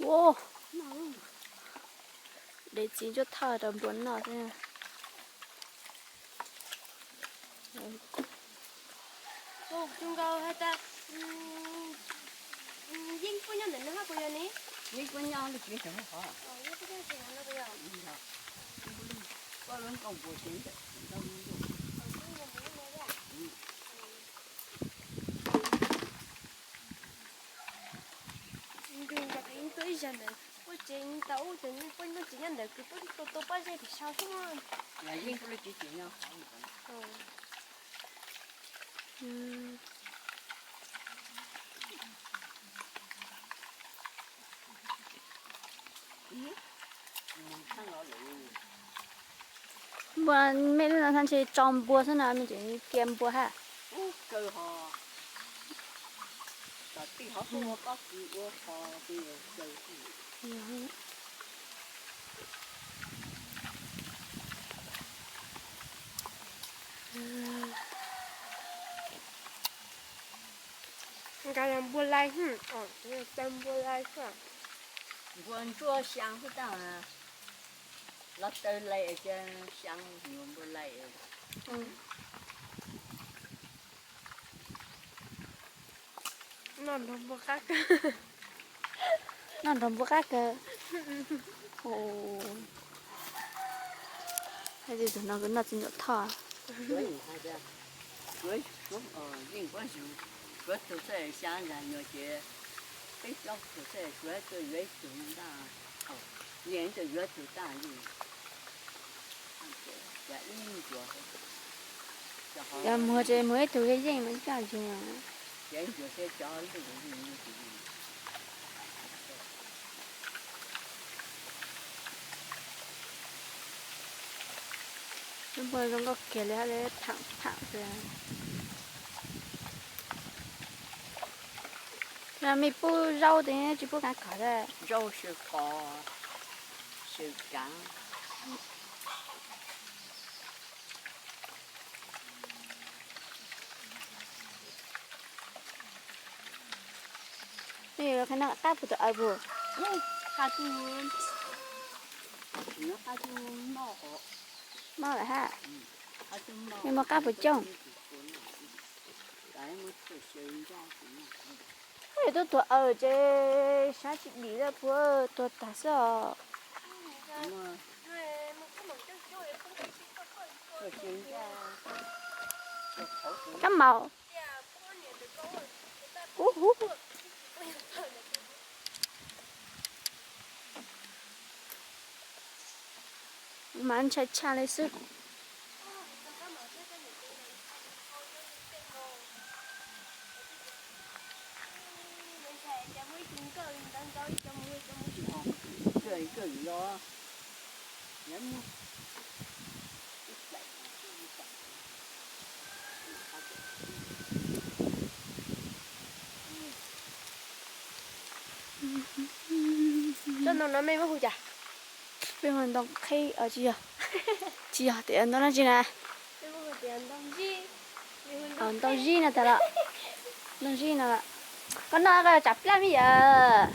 Ua, dev txiv ntsuab thoj rau npua noj xwb. Zoo nkaus has tas Yeej puab nyob ntawm no hab puas yog ne? Yeej puab nyob lub tsev ntawm hov. Puab lub nkuaj npua tsev ntawm ntawm no. Nrug nkaus heev tuaj ib zag ntawd, puab tsev tau ub ces puab nyob tsev nyob ntawd kws puab tua tua pob zeb pem sau xwb. Yeej puab lub tsev tsev nyob hov. Npua mej lub no thaj ntshe tso npua xwb no, mej tseem cia npua hab. Nka yog npua lai, taw npua lai xwb. Npua ntsuab xyaa xwb tab, los taw lai es cia xyaa yuav npua lai. Noj nrog npua qab kawg. Noj nrog npua qab kawg. Hais tias tus no kuj noj txiv ntsuam thoj. Yeej puab yug, suav tug xwb xyaa zag nyuag ces peb plaub tug xwb, suav tug yuav ib tug ntag, yeej tug yuav tug tag. Cov muag ces muag ib tug yeej mas coj yug. Lub npua zoo nkauj kiag li hab, li thaam thaam xwb. Yog mej pub zaub tes tsis pub kaav kom. Zaub sw qos, sw kaav. Mej yuav qhia noj qab puag tus aws puag. Mob lawm hab. Mej muaj qab puas coob? Yog tub tuag aws ces sab tsis dim lawm puag, tuag tag xwb os. Kab maum. Ub hu. Mas ntshai tshaj li xwb. Tsob ntoo no mej muab hu cas? Peb hu ntoo qheb, tsis yog, tsis yog tias ntoo dab tsi na. Ntoo zib no tas los, ntoo zib no. Koj noj koj tsam plab me yawm.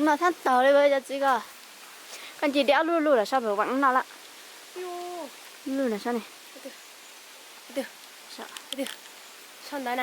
Noj thab taug li cov txiv ko. Koj nce dib ob lub lub los sab pem vam noj lawm. Lub los sab ne. Sab ntawd na.